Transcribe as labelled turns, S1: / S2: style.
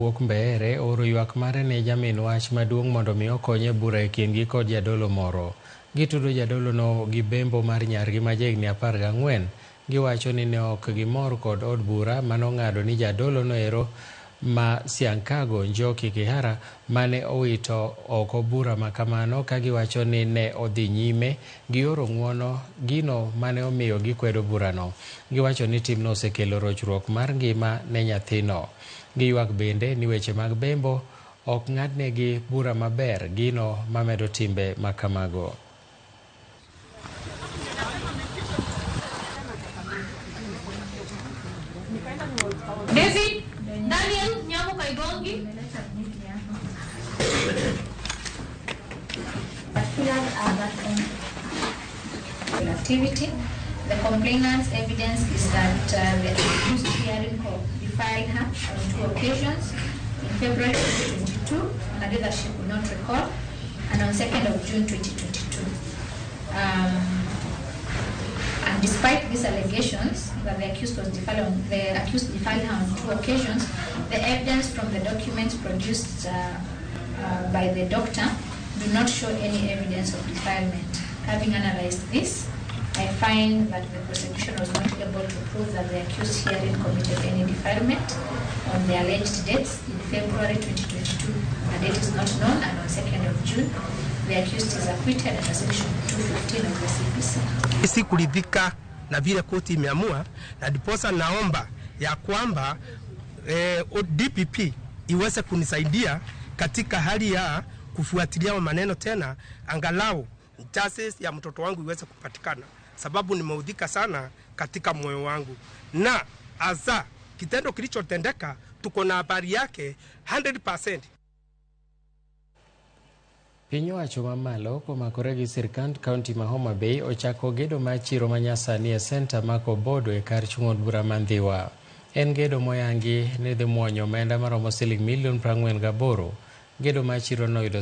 S1: Wuok Mbeere ooro ywak mare ne jamin wach maduong' mondo mi okonye e bura e kindgi kod jadolo moro. Gitudo jadolono gi bembo mar nyargi ma jahigni 14. Giwacho ni ne ok gimor kod od bura mane ong'ado ni jadolono ero ma Siankago Njoki Kihara mane owito oko bura makamano ka giwacho ni ne odhi nyime gi oro ng'uono gino mane omiyo gikwedo burano. Giwacho ni timno osekelo rochruok mar ngima ne nyathino. Giywak bende ni weche mag bembo ok ng'adnegi bura maber gino mamedo timbe makamago.
S2: David Daniel Nyamu Kaigongi.
S3: Activity. The complainant's evidence is that the accused hearing defiled her on two occasions, in February 2022, on a day that she could not recall, and on 2nd of June 2022. And despite these allegations that the accused was defiled on, the accused defiled her on two occasions, the evidence from the documents produced by the doctor do not show any evidence of defilement. Having analyzed this, I find that the prosecution was not able to prove that the accused herein committed any defilement on the alleged dates in February 2022. The date is not known, and on 2nd of June, the accused is acquitted under section 215 of the CPC.
S4: Sikuridhika na vile koti imeamua, na ndiposa naomba ya kwamba DPP iweze kunisaidia katika hali ya kufuatilia maneno tena, angalau justice ya mtoto wangu iweze kupatikana, sababu nimeudhika sana katika moyo wangu, na hasa kitendo kilichotendeka tuko na habari yake 100%.
S1: Piny owacho mamalo komakore gi sirkand kaunti ma Homa Bay ochako gedo mar chiro manyasani e senta ma Kobodo e kar chung' od bura ma Ndhiwa. En gedo moyangi ni dhi muonyo omenda maromo siling milion 48. Gedo mar chiro noyudo